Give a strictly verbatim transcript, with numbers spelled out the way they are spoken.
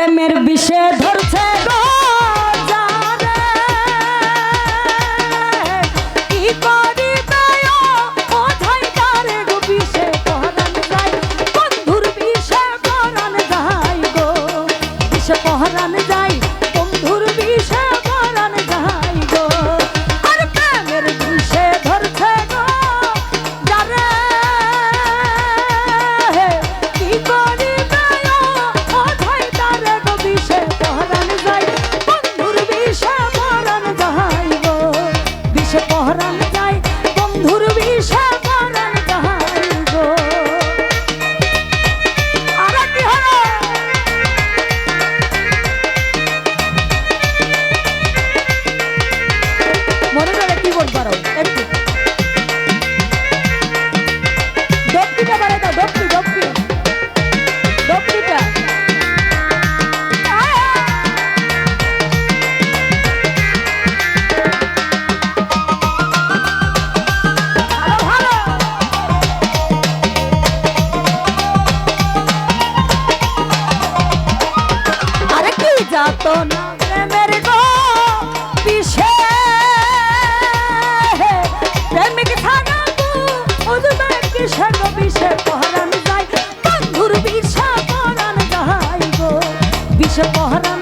প্রেমের বিষে ধরছে গো যারে, কি করিবে ও, ও ঝাই তারে গো বিষে পরাণ যায়, বন্ধুর বিষে পরাণ যায় গো, বিষে পরাণ যায়, বন্ধুর বিষে পরাণ যায় গো। আর প্রেমের বিষে ধরছে গো যারে, কি করিবে ও, ও ঝাই তারে গো বিষে পরাণ যায়, বন্ধুর বিষে পরাণ যায় গো, বিষে পরাণ যায়, বন্ধুর বিষে পরাণ যায় গো। আরে কি হলো? মনে করে কি বল পারো একটু। ডপকিটা বাড়াই দাও, ডপকি, ডপকি। ডপকিটা। আরো ভালো। আরে কি যাতনা প্রেমের গো বিষে, প্রেমিক ছাড়া বুঝবে কিসে গো বিষে পরাণ যায়, বন্ধুর বিষে পরাণ যায় গো, বিষে পরাণ